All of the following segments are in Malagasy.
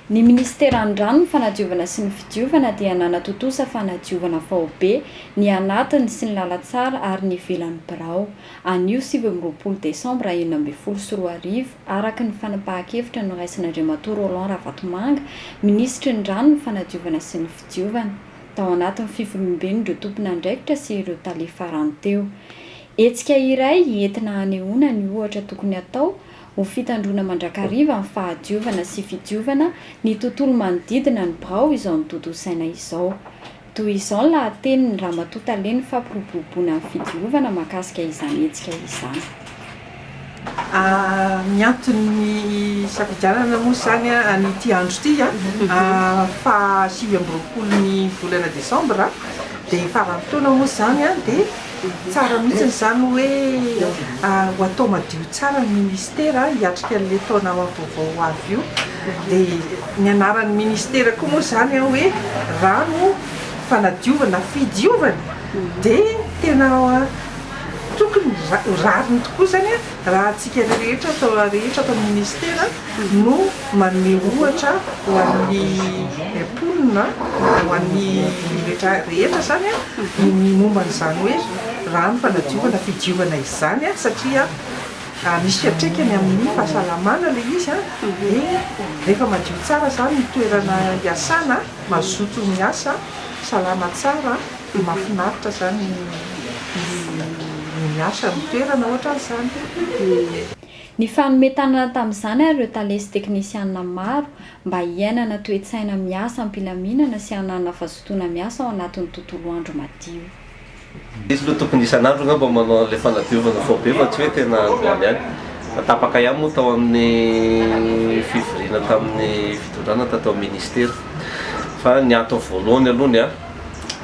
Ny minisiteran'ny Rano, ny Fanadiovana sy ny Fidiovana dia nanatontosa fanadiovana faobe ny anatiny sy ny lalantsara ary ny ivelan'ny birao, anio 29 desambra 2016, araka ny fanapahan-kevitra noraisin'Andriamatoa Roland Ravatomanga, minisitry ny Rano, ny Fanadiovana sy ny Fidiovana, tao anatin'ny fivoriamben'ireo tompon'andraikitra sy ireo tale farany teo. Hetsika iray entina hanehoana ny ohatra tokony hatao ho fitandroana mandrakariva ny fahadiovana sy fidiovana ny tontolo manodidina ny birao izao notontosaina izao. Toy izao ny lahatenin'ny Ramatoa Talen'ny Fampiroboroboana ny Fidiovana mahakasika izany hetsika izany. Ny anton'ny hisafidianana moa izany an'ity andro ity faha 29 ny volana desambra dia faran'ny taona moa izany dia tsara mihitsy izany hoe ho atao madio tsara ny ministera hiatrika an'ilay taona vaovao ho avy io. Dia ny anaran'ny ministera koa moa izany hoe rano fanadiovana fidiovana dia tena tokony rariny tokoa izany raha antsika rehetra ato rehetra ato amin'ny ministera no manome ohatra ho an'ny mponina ho an'ny rehetra rehetra izany ny momba an'izany hoe rano fanadiovana fidiovana izany satria misy fiantraikany amin'ny fahasalamana ilay izy dia rehefa madio tsara izany ny toerana iasana, mazoto miasa, salama tsara dia mahafinaritra izany ny miasa amin'ny toerana ohatran'izany. Nifanome tanana tamin'izany ary ireo tale sy teknisianina maro mba hiainana toe-tsaina miasa am-pilaminana sy hananana fazotoana miasa ao anatin'ny tontolo andro madio. Izy aloha tokony isan'andro angamba manao an'ilay fanadiovana faobe fa tsy hoe tena androany ihany. Fa tapaka ihany moa tao amin'ny fivoriana tamin'ny fitondrana tato amin'ny ministera. Fa ny antony voalohany aloha ny ahy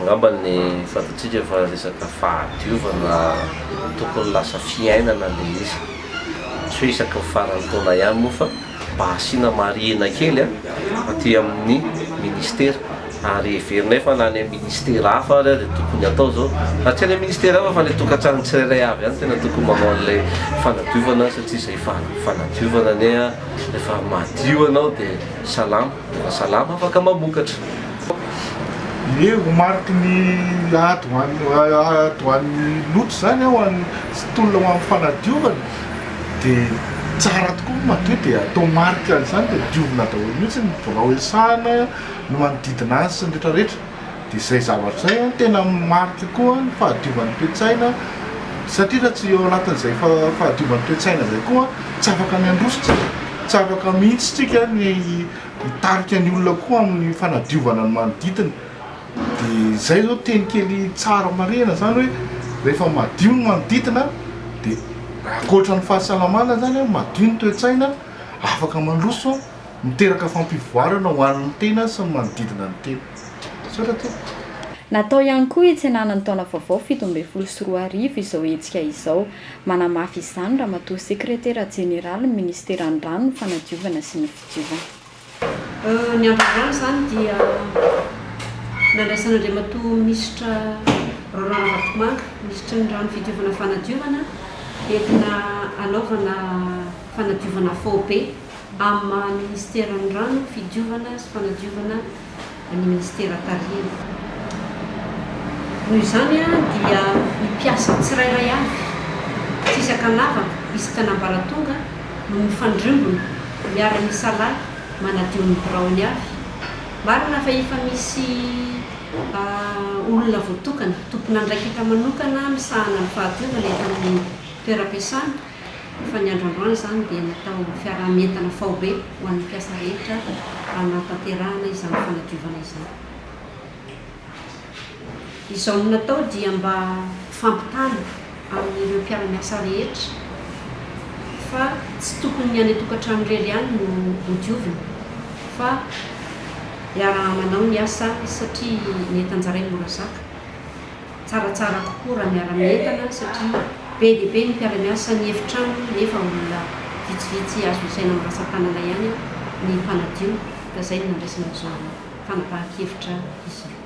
angamba ny fantatsika fa resaka fahadiovana tokony lasa fiainana ilay izy. Tsy hoe isaky ny faran'ny taona ihany moa fa mba asiana marihina kely aty amin'ny ministera. Ary heverinay fa na any amin'ny ministera hafa ary dia tokony hatao izao. Ary tsy any amin'ny ministera hafa fa any an-tokantrano tsirairay avy ihany tena tokony manao an'ilay fanadiovana satria izay fanadiovana anie rehefa madio ianao dia salama, rehefa salama afaka mamokatra. Ie, ho mariky ny ady ho an'ny ady ho an'ny loto izany ho an'ny sy tolona ho amin'ny fanadiovana dia tsara tokoa ny madio dia atao marika an'izany dia diovina daholo mihitsy ny birao iasana, ny manodidina azy sy ny rehetra rehetra dia izay zavatra izay an tena marika koa ny fahadiovan'ny toe-tsaina satria raha tsy eo anatin'izay fahadiovan'ny toe-tsaina izay koa tsy afaka ny handroso tsika, tsy afaka mihitsy tsika ny hitarika ny olona koa amin'ny fanadiovana ny manodidina dia izay zao teny kely tsara marihana zany hoe rehefa madio ny manodidina dia ankoatra ny fahasalamana zany an madio ny toe-tsaina afaka mandroso Miteraka fampivoarana ho an'ny tena sy ny manodidina ny tena. Misaotra tompoko. Natao ihany koa hitsenana ny taona vaovao 2017 izao hetsika izao. Manamafy izany Ramatoa Sekretera Jeneralin'ny Minisiteran'ny Rano, ny Fanadiovana sy ny Fidiovana. Ny andro androany izany dia nandraisan'Andriamatoa Minisitra Roland Ravatomanga, Minisitry ny Rano, Fidiovana, Fanadiovana, entina hanaovana fanadiovana faobe. Amin'ny maha minisiteran'ny rano, fidiovana sy fanadiovana ny minisitera tarihina. Noho izany dia ny mpiasa tsirairay avy, tsy isan-kanavaka, isan-kanambaratonga no mifandrimbona, miara-misalahy manadio ny biraony avy. Marina fa efa misy olona voatokana, tompon'andraikitra manokana misahana ny fahadiovana eto amin'ny toeram-piasana, Fa ny andro androany izany dia natao fiaraha-mientana faobe ho an'ny mpiasa rehetra hanatanterahana izany fanadiovana izany. Izao no natao dia mba fampitana amin'ireo mpiara-miasa rehetra fa tsy tokony ny any an-tokantrano irery ihany no hodiovina fa iaraha-manao ny asa satria ny entan-jaray mora zaka. Tsaratsara kokoa raha miara-mientana satria be dia be ny mpiara-miasa ny efitrano nefa olona vitsivitsy azo isaina amin'ny rantsan-tanana ihany ny mpanadio ka izay no nandraisana an'izao fanapahan-kevitra izao.